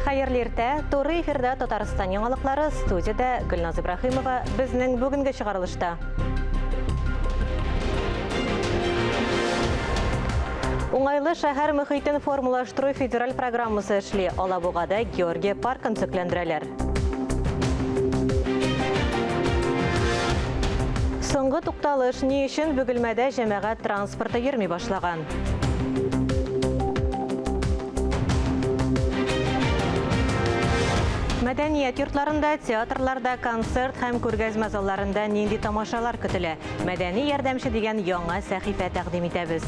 Хәерле иртә. Туры эфирда Татарстан яңалыклары, студиядә Гөлназ Ибраһимова. Безнең бүгенге чыгарылышта. Уңайлы шәһәр мөхитен формалаштыру федераль программасы эшли. Алабугада Георгия паркын төзекләндерәләр. Соңгы тукталыш ни өчен Бөгелмәдә җәмәгать транспорты йөрми башлаган? Мәдәният йортларында, театрларда, концерт һәм күргәзмә залларында нинди тамашалар көтелә? Мәдәни ярдәмче дигән яңа сәхифә тәкъдим итәбез.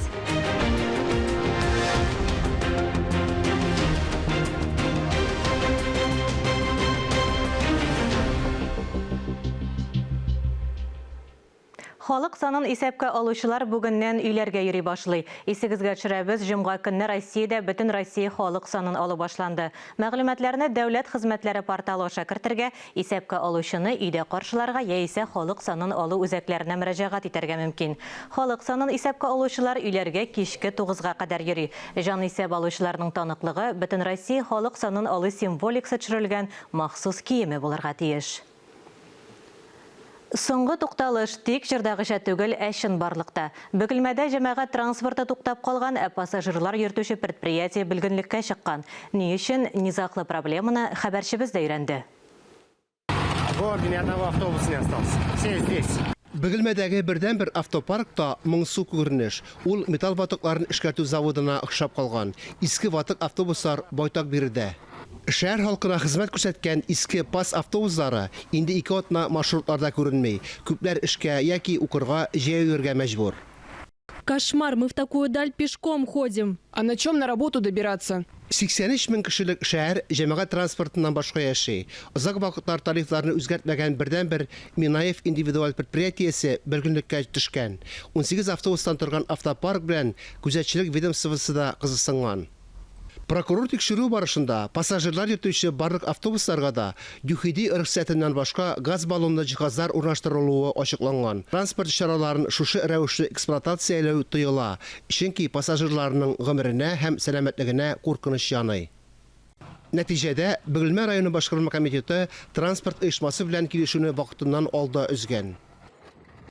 Халык санын исәпкә алучылар бүгеннән өйләргә йөри башлый. Исегезгә төшерәбез, җомга көнне Россиядә Бөтенроссия халык санын алу башланды. Мәгълүматларны Дәүләт хезмәтләре порталы аша кертергә, исәпкә алучыны өйдә каршыларга яисә халык санын алу үзәкләренә мөрәҗәгать итәргә мөмкин. Халык санын исәпкә алучылар өйләргә кичке тугызга кадәр йөри. Җанисәп алучыларның таныклыгы Бөтенроссия халык санын алу символикасы төшерелгән махсус киеме булырга тиеш. Соңгы тукталыш, тик җырдагыча түгел, ә чынбарлыкта. Бөгелмәдә җәмәгать транспорты туктап калган, ә пассажирлар йөртүче предприятие бөлгенлеккә чыккан. Ни өчен? Низаглы проблеманы хәбәрчебез дә өйрәнде. В городе ни одного автобуса не осталось. Все здесь. Бөгелмәдәге бердәнбер автопаркта моңсу күренеш. Ул металл ватыкларын эшкәртү заводына охшап калган. Иске ватык автобуслар байтак биредә. Шәһәр халкына хезмәт күрсәткән иске ПАЗ автобуслары инде ике атна маршрутларда күренми. Күпләр эшкә яки укырга җәяү йөрергә мәҗбүр. Кошмар, мы в такую даль пешком ходим. А на чем на работу добираться? 83 мең кешелек шәһәр җәмәгать транспортыннан башка яши. Озак вакытлар тарифларны үзгәртмәгән бердәнбер Минаев индивидуаль предприятиесе бөлгенлеккә төшкән. 18 автобустан торган автопарк белән күзәтчелек ведомствосы да кызыксынган. Прокурор тикшерүе барышында пассажирлар йөртүче барлык автобусларга да ЮХИДИ рөхсәтеннән башка газ баллонлы җиһазлар урнаштырылуы ачыкланган. Транспорт чараларын шушы рәвешле эксплуатацияләү тыела, чөнки пассажирларның гомеренә һәм сәламәтлегенә куркыныч яный. Нәтиҗәдә, Бөгелмә районы башкарма комитеты транспорт оешмасы белән килешүне вакытыннан алда өзгән.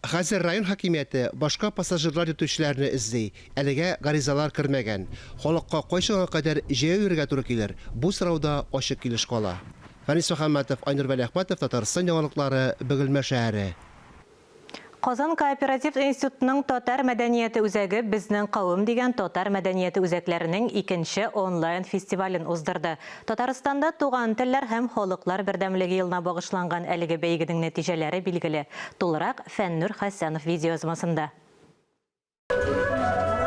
Хәзер район хакимияте башка пассажирлар йөртүчеләрне эзли. Әлегә гаризалар кермәгән. Халыкка кайчанга кадәр җәяү йөрергә туры килер, бу сорау да ачык килеш кала. Фәнис Мөхәммәтов, Айнур Вәлиәхмәтов, Татарстан яңалыклары, Бөгелмә шәһәре. Казан кооператив институтының Татар мәдәнияте үзәге Безнең кавем дигән татар мәдәнияте үзәкләренең икенче онлайн фестивален уздырды. Татарстанда Туган телләр һәм халыклар бердәмлеге елына багышланган әлеге бәйгенең нәтиҗәләре билгеле. Тулырак Фәннүр Хәсәнов видеоязмасында.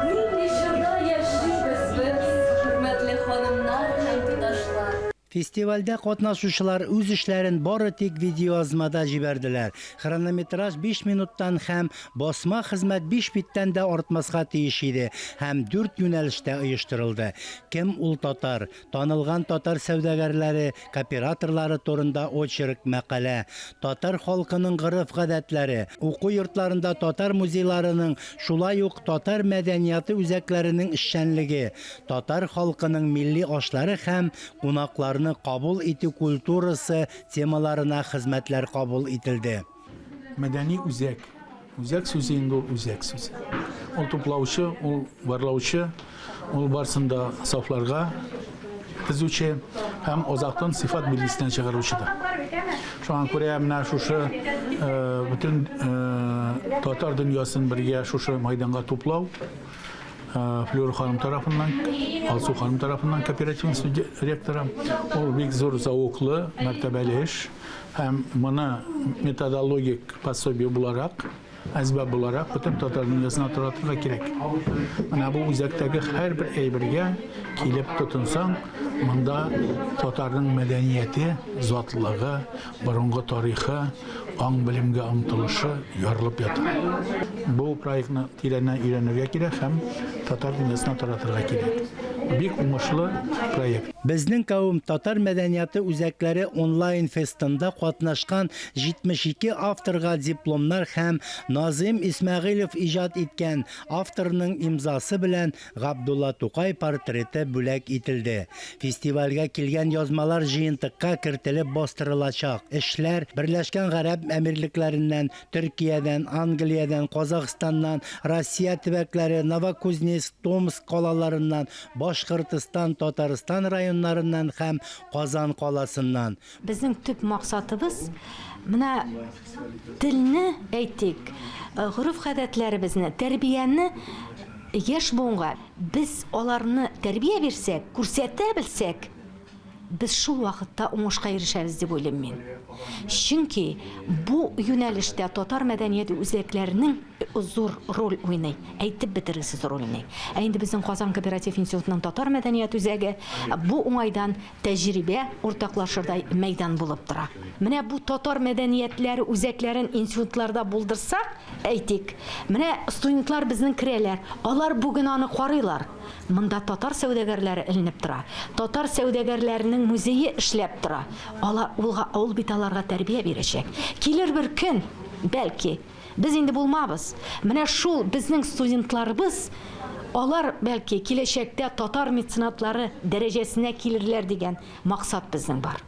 Нинди чорда яшибез без, хөрмәтле ханымнар һәм туташлар? Фестивальдә катнашучылар үз эшләрен бары тик видеоязмада җибәрделәр. Хронометраж биш минуттан һәм басма хезмәт биш биттән дә артмаска тиеш иде һәм дүрт юнәлештә оештырылды. Кем ул татар? Танылган татар сәүдәгәрләре, кооператорлары турында очерк, мәкалә, татар халкының гореф-гадәтләре, уку йортларында татар музейларының, шулай ук татар мәдәнияты үзәкләренең эшчәнлеге, татар халкының милли ашлары һәм кунакларны кабул итү культурасы темаларына хезмәтләр кабул ителде. Мәдәни үзәк. Үзәк сүзе инде ул үзәк сүзе. Ул туплаучы, ул барлаучы, ул барсын да сафларга тезүче һәм озактан сыйфат билгесеннән чыгаручы да. Шуңа күрә менә шушы э, бөтен э, татар дөньясын бергә шушы майданга туплау э, Флюра ханым тарафыннан, Алсу ханым тарафыннан кооператив институт ректоры, ул бик зур зәвыклы, мәртәбәле эш. Һәм моны методологик пособие буларак, әсбап буларак бөтен татар дөньясына таратырга кирәк. Менә бу үзәктәге һәрбер әйбергә килеп тотынсаң, монда татарның мәдәнияте, затлылыгы, борынгы тарихы, аң-белемгә омтылышы ярылып ята. Бу проектны тирәннән өйрәнергә кирәк һәм татар дөньясына таратырга кирәк. Бик уңышлы проект. Безнең кавым татар мәдәнияты үзәкләре онлайн фестында катнашкан 72 авторга дипломнар һәм Назыйм Исмәгыйлев иҗат иткән авторның имзасы белән Габдулла Тукай портреты бүләк ителде. Фестивальгә килгән язмалар җыентыкка кертелеп бастырылачак. Эшләр Берләшкән Гарәп Әмирлекләреннән, Төркиядән, Англиядән, Казахстаннан, Россия төбәкләре, Новокузнецк, Томск калаларыннан, Башкортстан, Татарстан районнарыннан һәм Казан каласыннан. Безнең төп максатыбыз, менә телне, әйтик, гореф-гадәтләребезне, тәрбияне яшь буынга, без аларны тәрбия бирсәк, күрсәтә белсәк, без шул вакытта уңышка ирешәбез дип уйлыйм мин. Чөнки бу юнәлештә татар мәдәнияте үзәкләренең зур роль уйный, әйтеп бетергесез роль уйный. Ә инде безнең Казан кооператив институтының татар мәдәният үзәге бу уңайдан тәҗрибә уртаклашырдай мәйдан булып тора. Менә бу татар мәдәниятләре үзәкләрен институтларда булдырсак, әйтик, менә студентлар безнең керәләр, алар бүген аны карыйлар. Монда татар сәүдәгәрләре эленеп тора. Татар сәүдәгәрләренең музее эшләп тора. Алар, улга, ул бит аларга тәрбия бирәчәк. Килер бер көн, бәлки, без инде булмабыз. Менә шул безнең студентларыбыз, алар, бәлки, киләчәктә татар меценатлары дәрәҗәсенә килерләр дигән максат безнең бар.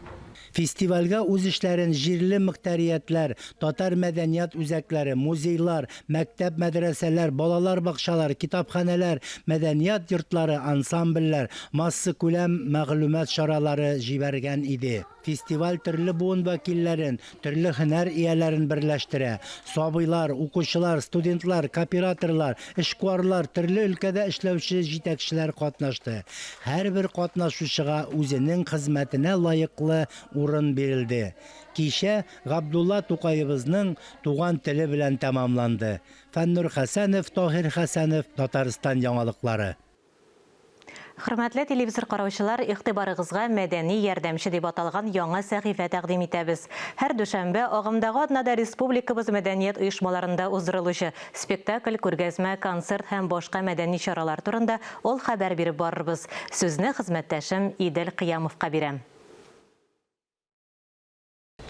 Фестивальгә үз эшләрен җирле мөхтәриятләр, татар мәдәният үзәкләре, музейлар, мәктәп-мәдрәсәләр, балалар бакчалары, китапханәләр, мәдәният йортлары, ансамбльләр, массакүләм мәгълүмат чаралары җибәргән иде. Фестиваль төрле буын вәкилләрен, төрле һөнәр ияләрен берләштерә. Сабыйлар, укучылар, студентлар, кооператорлар, эшкуарлар, төрле өлкәдә эшләүче җитәкчеләр катнашты. Һәрбер катнашучыга үзенең хезмәтенә лаеклы урын бирелде. Кичә Габдулла Тукаебызның туган теле белән тәмамланды. Фәннур Хәсәнов, Таһир Хәсәнов, Татарстан яңалыклары. Хөрмәтле телевизор караучылар, игътибарыгызга Мәдәни ярдәмче дип аталган яңа сәхифә тәкъдим итәбез. Һәр дүшәмбе агымдагы атнада республикабыз мәдәният оешмаларында уздырылучы спектакль, күргәзмә, концерт һәм башка мәдәни чаралар турында ул хәбәр биреп барырбыз. Сүзне хезмәттәшем Идел Кыямовка бирәм.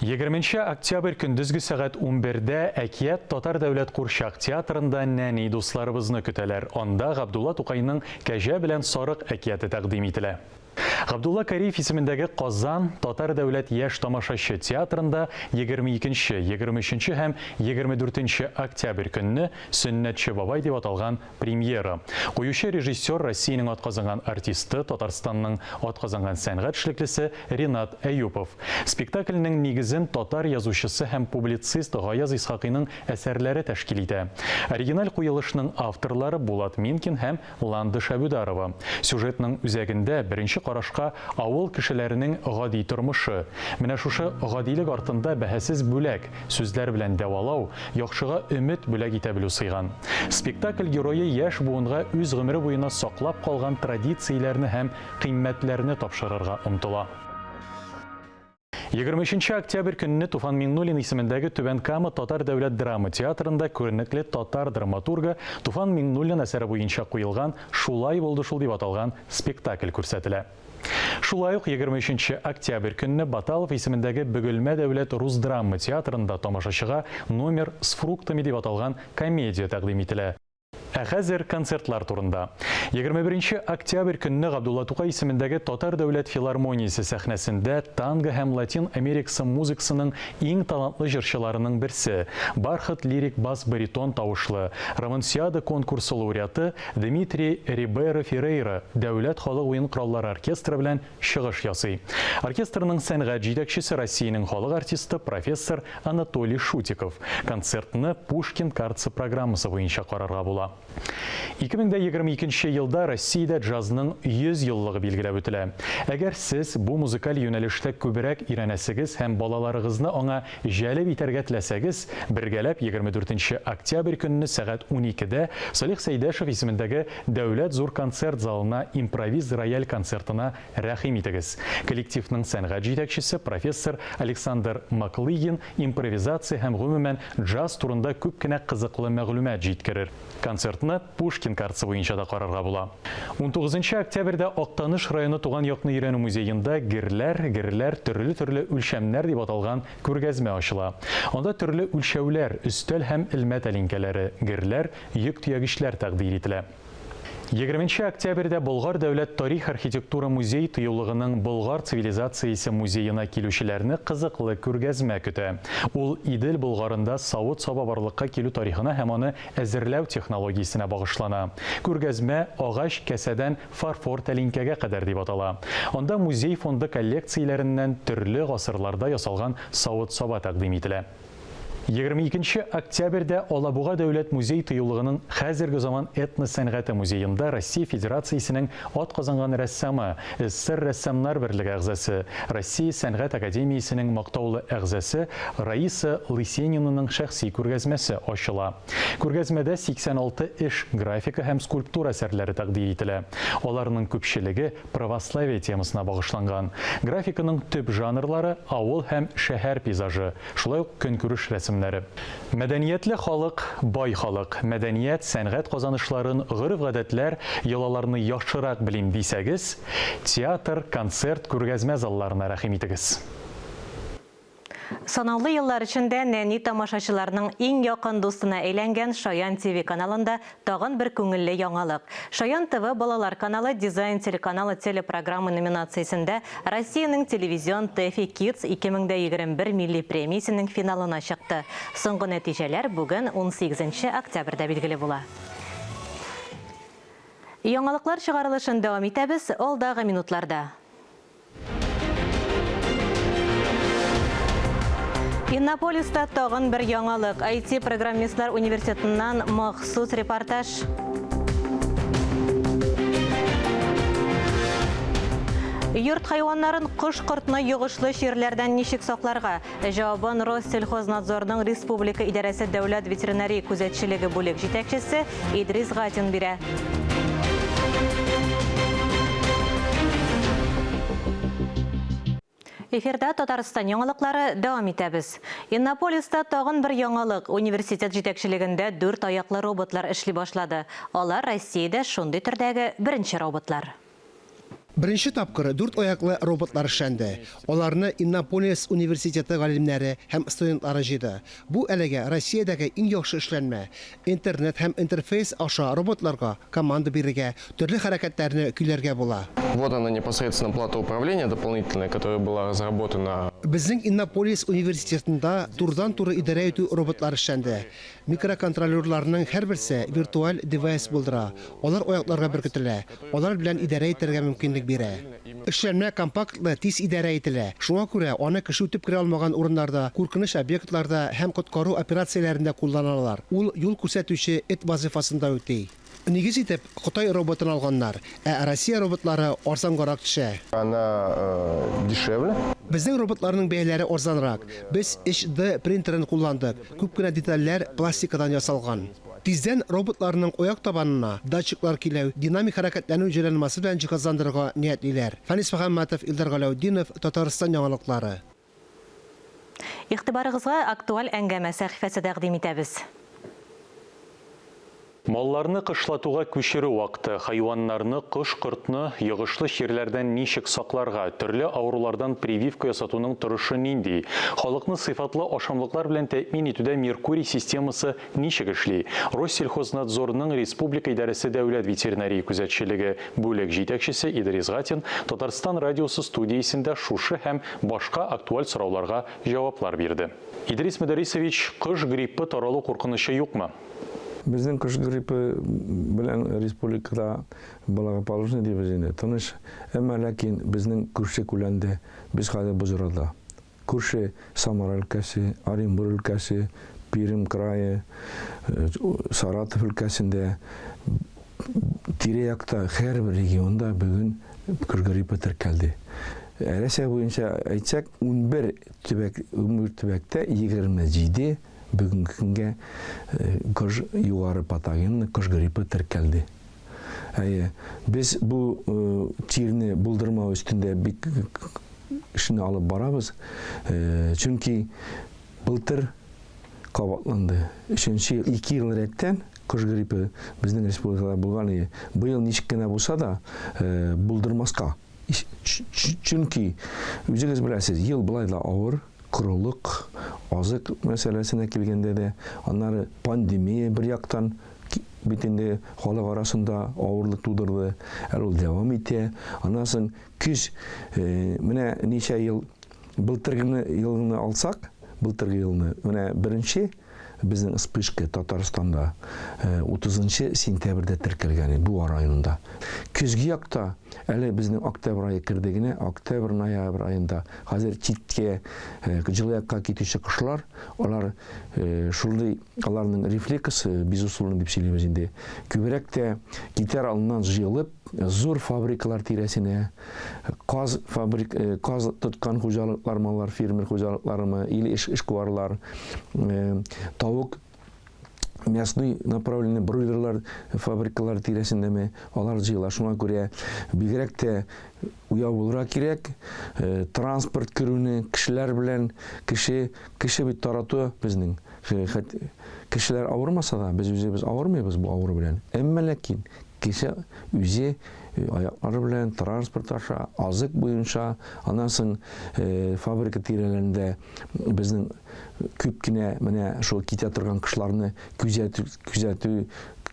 20 октябрь көндезге сәгать 11-дә Әкият татар дәүләт курчак театрында нәни дусларыбызны көтәләр. Анда Габдулла Тукайның Кәҗә белән сарык әкияте тәкъдим ителә. Габдулла Кариев исемендәге Казан татар дәүләт яшь тамашачы театрында 22, 23 һәм 24 октябрь көнне Сөннәтче бабай дип аталган премьера. Куючы режиссер Россиянең атказанган артисты, Татарстанның атказанган сәнгать эшлеклесе Ренат Әюпов. Спектакльнең нигезен татар язучысы һәм публицист Гаяз Исхакыйның әсәрләре тәшкил итә. Оригиналь куелышның авторлары Булат Минкин һәм Ландыш Әбүдарова. Сюжетның үзәгендә беренче карашка авыл кешеләренең гади тормышы. Менә шушы гадилек артында бәһасез бүләк, сүзләр белән дәвалау, яхшыга өмет бүләк итә белү сыйган. Спектакль герое яшь буынга үз гомере буена саклап калган традицияләрне һәм кыйммәтләрне тапшырырга омтыла. 23 октябрь көнне Туфан Миңнуллин исемендәге Түбән Кама татар дәүләт драма театрында күренекле татар драматургы Туфан Миңнуллин әсәре буенча куелган Шулай булды шул дип аталган спектакль күрсәтелә. Шулай ук 23 октябрь көнне Баталов исемендәге Бөгелмә дәүләт рус драма театрында тамашачыга Номер с фруктами дип аталган комедия тәкъдим ителә. Ә хәзер концертлар турында. 21 октябрь көнне Габдулла Тукай исемендәге Татар дәүләт филармониясе сәхнәсендә танго һәм Латин Америкасы музыкасының иң талантлы җырчыларының берсе, бархат лирик бас-баритон тавышлы, Романсиада конкурсы лауреаты Дмитрий Рибейро Феррейра дәүләт халык уен кораллары оркестры белән чыгыш ясый. Оркестрның сәнгать җитәкчесе Россиянең халык артисты профессор Анатолий Шутиков. Концертны Пушкин картасы программасы буенча карарга була. 2022 елда Россиядә джазның 100 еллыгы билгеләп үтелә. Әгәр сез бу музыкаль юнәлештә күбрәк өйрәнәсегез һәм балаларыгызны аңа җәлеп итәргә теләсәгез, бергәләп 24 октябрь көнне сәгать 12-дә Салих Сәйдәшев исемендәге Дәүләт зур концерт залына импровиз рояль концертына рәхим итегез. Коллективның сәнгать җитәкчесе профессор Александр Маклыгин импровизация һәм гомумән джаз турында күп кенә кызыклы мәгълүмат җиткерер. Концерт Концертны Пушкин картасы буенча да карарга була. 19 октябрьдә Актаныш районы туган якны өйрәнү музеенда Герләр, герләр, төрле-төрле үлчәмнәр дип аталган күргәзмә ачыла. Анда төрле үлчәүләр, өстәл һәм элмә тәлинкәләре, герләр, йөк төягечләр тәкъдир ителә. 20 октябрьдә Болгар дәүләт тарих-архитектура музей-тыюлыгының Болгар цивилизациясе музеена килүчеләрне кызыклы күргәзмә көтә. Ул Идел Болгарында савыт-саба барлыкка килү тарихына һәм аны әзерләү технологиясенә багышлана. Күргәзмә Агач кәсәдән фарфор тәлинкәгә кадәр дип атала. Анда музей фонды коллекцияләреннән төрле гасырларда ясалган савыт-саба тәкъдим ителә. 22 октябрьдә Алабуга дәүләт музей-тыюлыгының хәзерге заман этно-сәнгате музеенда Россия Федерациясенең атказанган рәссамы, СССР Рәссамнар берлеге әгъзасы, Россия сәнгать академиясенең мактаулы әгъзасы Раиса Лысенинаның шәхси күргәзмәсе ачыла. Күргәзмәдә 86 эш, графика һәм скульптура әсәрләре тәкъдир ителә. Аларның күпчелеге православие темасына багышланган. Графиканың төп жанрлары, авыл һәм шәһәр пейзажы, шулай ук көнкүреш рәсемнәре. Мәдәниятле халык, бай халык. Мәдәният, сәнгать казанышларын, гореф-гадәтләр, йолаларны яхшырак белим дисәгез, театр, концерт, күргәзмә залларына рәхим итегез. Санаулы еллар эчендә нәни тамашачыларның иң якын дустына әйләнгән Шаян ТВ каналында тагын бер күңелле яңалык. Шаян ТВ балалар каналы Дизайн телеканала телепрограммы номинациясендә Россиянең телевизион Тэфи Kids 2021 милли премиясенең финалына чыкты. Соңгы нәтиҗәләр бүген 18 октябрьдә билгеле була. Яңалыклар чыгарылышын дәвам итәбез алдагы минутларда. Иннополиста тагын бер яңалык. IT-программистлар университетыннан махсус репортаж. Йорт хайваннарын кош-кортны йогышлы чирләрдән ничек сакларга? Җавабын Россельхознадзорның республика идарәсе дәүләт ветеринария күзәтчелеге бүлек җитәкчесе Идрис Гатин бирә. Эфирда Татарстан яңалыклары дәвам итәбез. Иннополиста тагын бер яңалык. Университет җитәкчелегендә дүрт аяклы роботлар эшли башлады. Алар Россиядә шундый төрдәге беренче роботлар. Беренче тапкыр дүрт аяклы роботлар эшләнде. Аларны Иннополис университеты галимнәре һәм студентлары җыйды. Бу әлегә Россиядәге иң яхшы эшләнмә. Интернет һәм интерфейс аша роботларга команда бирергә, төрле хәрәкәтләрне көйләргә була. Вот она непосредственно плата управления дополнительная, которая была разработана. Безнең Иннополис университетында турыдан-туры идарә итү роботлары эшләнде. Микроконтроллерларның һәрберсе виртуаль девайс булдыра, алар аякларга беркетелә, алар белән идарә итәргә мөмкинлек бирә. Эшләнмә компактлы, тиз идарә ителә, шуңа күрә аны кеше үтеп керә алмаган урыннарда, куркыныч объектларда һәм коткару операцияләрендә кулланалар. Ул юл күрсәтүче эт вазыйфасын да үти. Нигез итеп, Кытай роботын алганнар, ә Россия роботлары арзангарак төшә. Она дешевле. Безнең роботларның бәяләре арзанрак. Без 3D принтерын кулландык, күп кенә детальләр пластикадан ясалган. Тиздән роботларның аяк табанына датчиклар көйләү, динамик хәрәкәтләнү җайланмасы белән җиһазландырырга ниятлиләр. Фәнис Мөхәммәтов, Илдар Галәүтдинов, Татарстан яңалыклары. Игътибарыгызга актуаль әңгәмә сәхифәсе тәкъдим итәбез. Малларны кышлатуга күчерү вакыты. Хайваннарны, кош-кортны йогышлы чирләрдән ничек сакларга, төрле авырулардан прививка ясатуның торышы нинди, халыкны сыйфатлы ашамлыклар белән тәэмин итүдә Меркурий системасы ничек эшли, Россельхознадзорның республика идарәсе дәүләт ветеринария күзәтчелеге бүлек җитәкчесе Идрис Гатин Татарстан радиосы студиясендә шушы һәм башка актуаль сорауларга җаваплар бирде. Идрис Мөдәрисович, кош гриппы таралу куркынычы юкмы? Безнең кош гриппы белән республикада благополучный дибез инде, тыныч. Әмма ләкин безнең күрше күләмдә, без хәзер боҗрада. Күрше Самара өлкәсе, Оренбур өлкәсе, Пермь крае, Саратов өлкәсендә, тирә-якта һәрбер регионда бүген кош гриппы теркәлде. Рәсәй буенча әйтсәк, 11 төбәк, 11 төбәктә 27 Бүгенге көнгә кош югары патогенлы кош гриппы теркәлде. Әйе, без бу чирне булдырмау өстендә бик эшне алып барабыз. Чөнки былтыр кабатланды. Өченче ел, ике ел рәттән кош гриппы безнең республикада булган иде. Быел ничек кенә булса да, булдырмаска. Чөнки, үзегез беләсез, ел болай да авыр, корылык, азык мәсьәләсенә килгәндә дә, аннары пандемия бер яктан бит инде халык арасында авырлык тудырды, әле ул дәвам итә. Аннан соң көз, менә ничә ел, былтыргыны елны алсак, былтыргы елны, менә беренче безнең вспышка Татарстанда 30 нчы сентябрьдә теркәлгән иде, Буа районында. Көзге якта әле безнең октябрь ае керде генә, октябрь, ноябрь аенда хәзер читкә, җылы якка китүче кошлар, алар шундый, аларның рефлексы, безусловно дип сөйлибез инде, күбрәк тә китәр алдыннан җыелып, зур фабрикалар тирәсенә, каз фабрик, э, каз тоткан хуҗалыклар маллар, фермер хуҗалыкларымы, или эш, эшкуарлар, э, тавык мясной направленный бройлерлар фабрикалар тирәсендәме, алар җыела. Шуңа күрә бигрәк тә уяу булырга кирәк, э, транспорт керүне кешеләр белән, кеше, кеше бит тарату безнең. Кешеләр авырмаса да, без үзебез авырмыйбыз бу авыру белән. Әмма ләкин Кеше үзе аяклары белән, транспорт аша, азык буенча, аннан соң фабрика тирәләрендә безнең күп кенә менә шул китә торган кошларны күзәтү, күзәтү,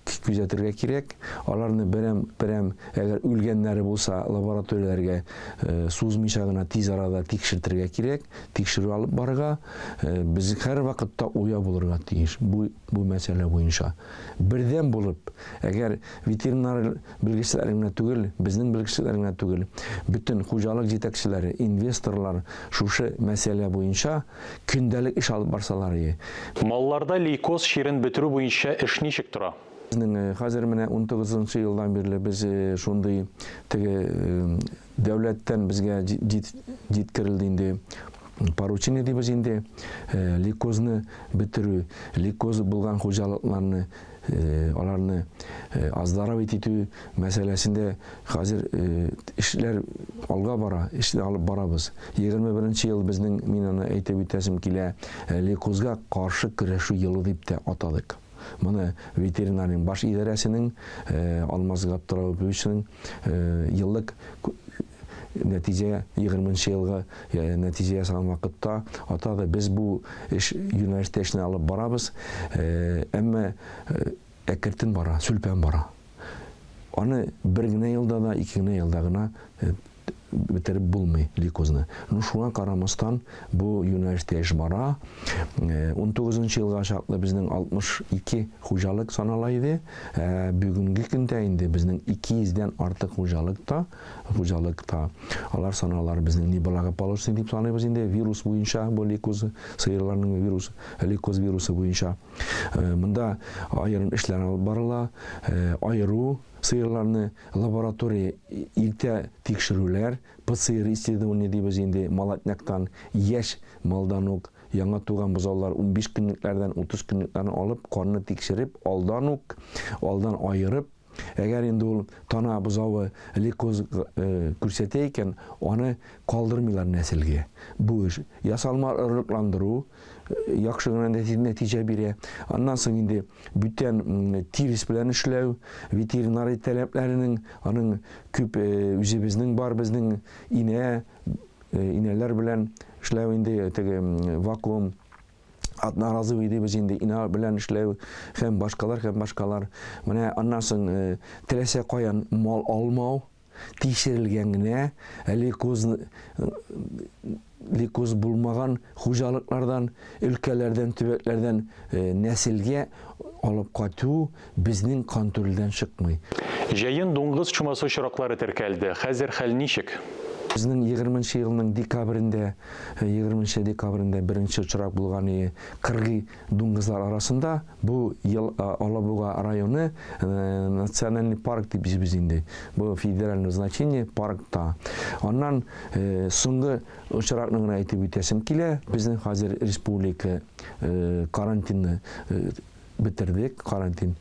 күзәтергә кирәк. Аларны берәм, берәм, әгәр үлгәннәре булса, лабораторияләргә сузмыйча гына тиз арада тикшертергә кирәк, тикшерү алып барырга. Без һәрвакытта уяу булырга тиеш бу, бу мәсьәлә буенча. Бердәм булып, әгәр ветеринар белгечләре генә түгел, безнең белгечләр генә түгел, бөтен хуҗалык җитәкчеләре, инвесторлар шушы мәсьәлә буенча көндәлек эш алып барсалар ие. Малларда лейкоз чирен бетерү буенча эш ничек тора? Безнең хәзер менә унтугызынчы елдан бирле без шундый теге Дәүләттән безгә җиткерелде инде поручение дибез инде, лейкозны бетерү, лейкоз булган хуҗалыкларны, аларны оздоровить итү мәсьәләсендә хәзер эшләр алга бара, эшне алып барабыз. 21 ел безнең, мин аны әйтеп үтәсем килә, лейкозга каршы көрәшү елы дип тә атадык. Моны ветеринария баш идарәсенең Алмаз Габдрауповичның еллык нәтиҗә 20 нче елгы нәтиҗә ясаган вакытта атады. Без бу эш юнәлештә эшне алып барабыз, әмма әкертен бара, сүлпән бара. Аны бер генә елда да, ике генә елда гына бетереп булмый лейкозны. Ну, шуңа карамастан, бу юнәлештә эш бара. 19 елга чаклы безнең 62 хуҗалык санала иде. Ә бүгенге көндә инде безнең 200 дән артык хуҗалыкта, хуҗалыкта алар саналар безнең неблагополучный дип саныйбыз инде вирус буенча, бу лейкоз, сыерларның вирус, лейкоз вирусы буенча. Монда аерым эшләр алып барыла. Аеру сыерларны Лаборатория иртә тикшерүләр, ПЦР исследование дибез инде, молодняктан, яшь малдан ук, яңа туган бозаулар 15 көнлекләрдән, 30 көнлекләрне алып, канны тикшереп, алдан ук, алдан аерып, әгәр инде ул тана бозавы лейкоз күрсәтә икән, аны калдырмыйлар нәселгә. Бу эш ясалма орлыкландыру яхшы гына нәтиҗә бирә. Аннан соң инде бүтән тирес белән эшләү, ветеринария таләпләренең, аның күп үзебезнең бар, безнең инә, инәләр белән эшләү инде теге вакуум одноразовый дибез инде, инә белән эшләү һәм башкалар, һәм башкалар. Менә аннан соң теләсә каян мал алмау, Тикшерелгән генә, лейкоз, лейкоз булмаган хуҗалыклардан, өлкәләрдән, төбәкләрдән нәселгә алып кайту безнең контрольдән чыкмый. Җәен дуңгыз чумасы очраклары теркәлде. Хәзер хәл ничек? Безнең егерменче елның декабрендә, егерменче декабрендә беренче очрак булган ие, кыргый дуңгызлар арасында. Бу ел Алабуга районы национальный парк дип без инде. Бу федеральное значение паркта. Аннан соңгы очракны гына әйтеп үтәсем килә. Безнең хәзер республика карантинны бетердек, карантин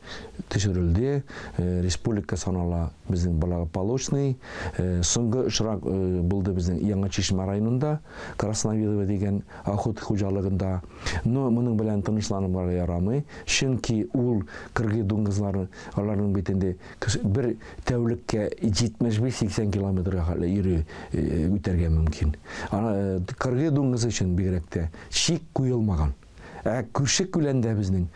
төшерелде. Республика санала безнең благополучный. Соңгы очрак булды безнең Яңа Чишмә районында, Красновидово дигән охот хуҗалыгында. Но моның белән тынычланырга ярамый, чөнки ул кыргый дуңгызлары, аларның бит инде бер тәүлеккә 75-80 километрга хәтле йөрү үтәргә мөмкин. Кыргый дуңгыз өчен бигрәк тә чик куелмаган. Ә күрше күләндә безнең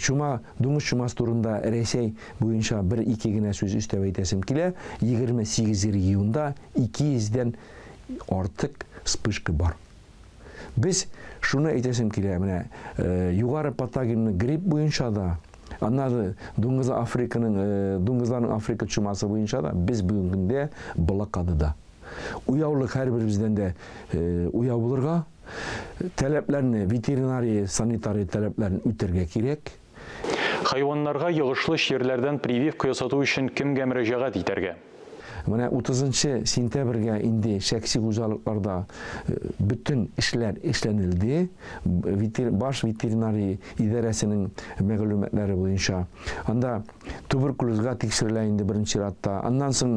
чума, дуңгыз чумасы турында Рәсәй буенча бер-ике генә сүз өстәп әйтәсем килә. 28 регионда 200 дән артык вспышка бар. Без шуны әйтәсем килә, менә югары патогенный грипп буенча да, аннары дуңгыз Африканың, дуңгызларның Африка чумасы буенча да без бүгенге көндә блокадада. Уяулык һәрберебездән дә уяу булырга, таләпләрне, ветеринария, санитария таләпләрен үтәргә кирәк. Хайваннарга йогышлы чирләрдән прививка ясату өчен кемгә мөрәҗәгать итәргә? Менә 30 сентябрьгә инде шәхси хуҗалыкларда бөтен эшләр эшләнелде. Баш ветеринария идарәсенең мәгълүматлары буенча. Анда туберкулезга тикшерелә инде беренче чиратта. Аннан соң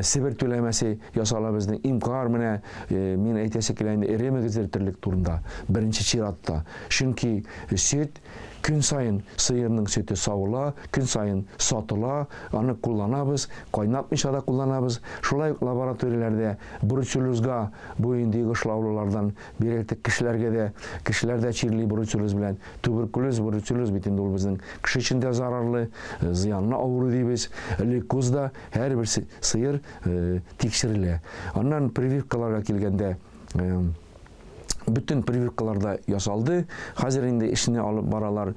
Себер түләмәсе ясала безнең. Имкар менә мин әйтәсе килә инде эре мөгезле терлек турында беренче чиратта. Чөнки сөт көн саен сыерның сөте савыла, көн саен сатыла, аны кулланабыз, кайнатмыйча да кулланабыз. Шулай ук лабораторияләрдә бруцеллезга бу инде йогышлаулылардан бигрәк тә кешеләргә дә, кешеләр дә чирли бруцеллез белән. Туберкулез, бруцеллез бит инде ул безнең кеше өчен дә зарарлы, зыянлы авыру дибез. Лейкоз да һәрбер сыер тикшерелә. Аннан прививкаларга килгәндә, бөтен прививкалар да ясалды. Хәзер инде эшне алып баралар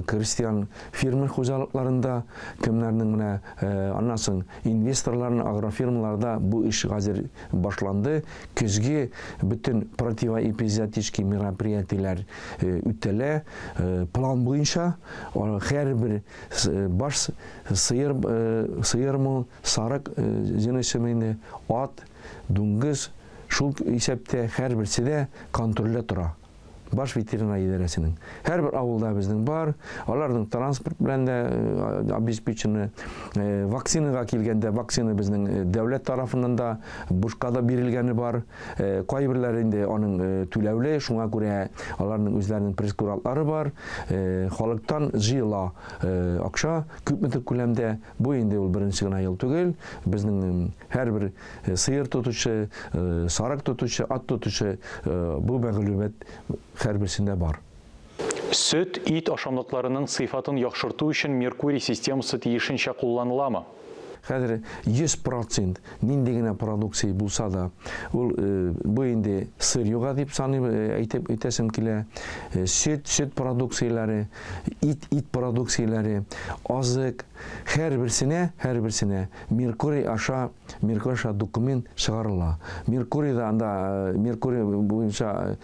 крестьян фермер хуҗалыкларында, кемнәрнең менә аннан соң инвесторларның агрофирмаларда бу эш хәзер башланды. Көзге бөтен противоэпизоотический мероприятиеләр үтәлә план буенча. Һәрбер баш сыер, сыермы, сарык җенесеме инде, ат, дуңгыз, шул исәптә һәрберсе дә контрольдә тора. Баш ветеринар идарәсенең. Һәрбер авылда безнең бар, аларның транспорт белән дә обеспечены. Вакцинага килгәндә, вакцина безнең дәүләт тарафыннан да бушка да бирелгәне бар. Кайберләре инде аның түләүле, шуңа күрә аларның үзләренең прескурантлары бар. Халыктан җыела акча күпмедер күләмдә. Бу инде ул беренче генә ел түгел. Безнең һәрбер сыер тотучы, сарык тотучы, ат тотучы бу мәгълүмат һәрберсендә бар. Сөт, ит ашамлыкларының сыйфатын яхшырту өчен Меркурий системасы тиешенчә кулланыламы? Хәзер 100 процент нинди генә продукция булса да, ул бу инде сырьега дип саныйм, әйтеп әйтәсем килә. Сөт, сөт продукцияләре, ит, ит продукцияләре, азык, һәрберсенә, һәрберсенә Меркурий аша, Меркурий аша документ чыгарыла. Меркурийда анда Меркурий буенча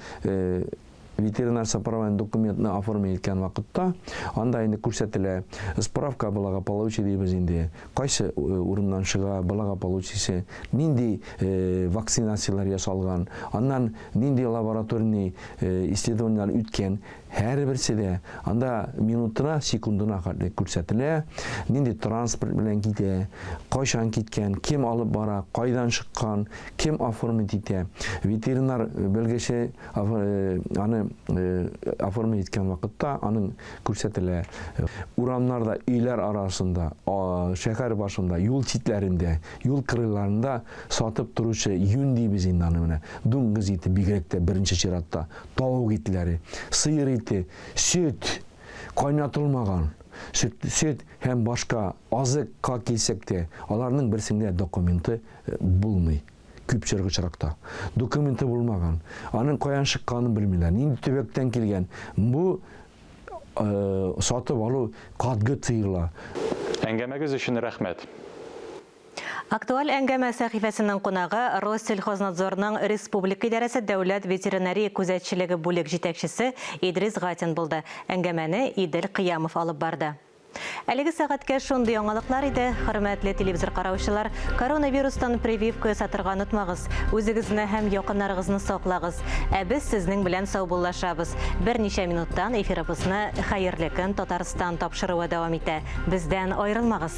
ветеринар сопроводительный документны оформить иткән вакытта, анда инде күрсәтелә справка о благополучии дибез инде, кайсы урыннан чыга благополучиесе, нинди вакцинацияләр ясалган, аннан нинди лабораторный исследованиеләр үткән, һәрберсе дә анда минутына, секундына хәтле күрсәтелә, нинди транспорт белән китә, кайчан киткән, кем алып бара, кайдан чыккан, кем оформить итә. Ветеринар белгече аны оформить иткән вакытта аның күрсәтелә. Урамнарда, өйләр арасында, шәһәр башында, юл читләрендә, юл кырыйларында сатып торучы юнь дибез инде аны менә. Дуңгыз ите бигрәк тә беренче чиратта, тавык итләре, сыер ите, сөт, кайнатылмаган сөт, сөт һәм башка азыкка килсәк тә, аларның берсендә документы булмый. Күпчелек очракта документы булмаган, аның каян чыкканын белмиләр, нинди төбәктән килгән. Бу сатып алу катгый тыела. Әңгәмәгез өчен рәхмәт. Актуаль әңгәмә сәхифәсенең кунагы Россельхознадзорның республика идарәсе дәүләт ветеринария күзәтчелеге бүлек җитәкчесе Идрис Гатин булды. Әңгәмәне Идел Кыямов алып барды. Әлеге сәгатькә шундый яңалыклар иде. Хөрмәтле телевизор караучылар, коронавирустан прививка ясатырга онытмагыз. Үзегезне һәм якыннарыгызны саклагыз. Ә без сезнең белән саубуллашабыз. Берничә минуттан эфирыбызны Хәерле көн, Татарстан тапшыруы дәвам итә. Бездән аерылмагыз.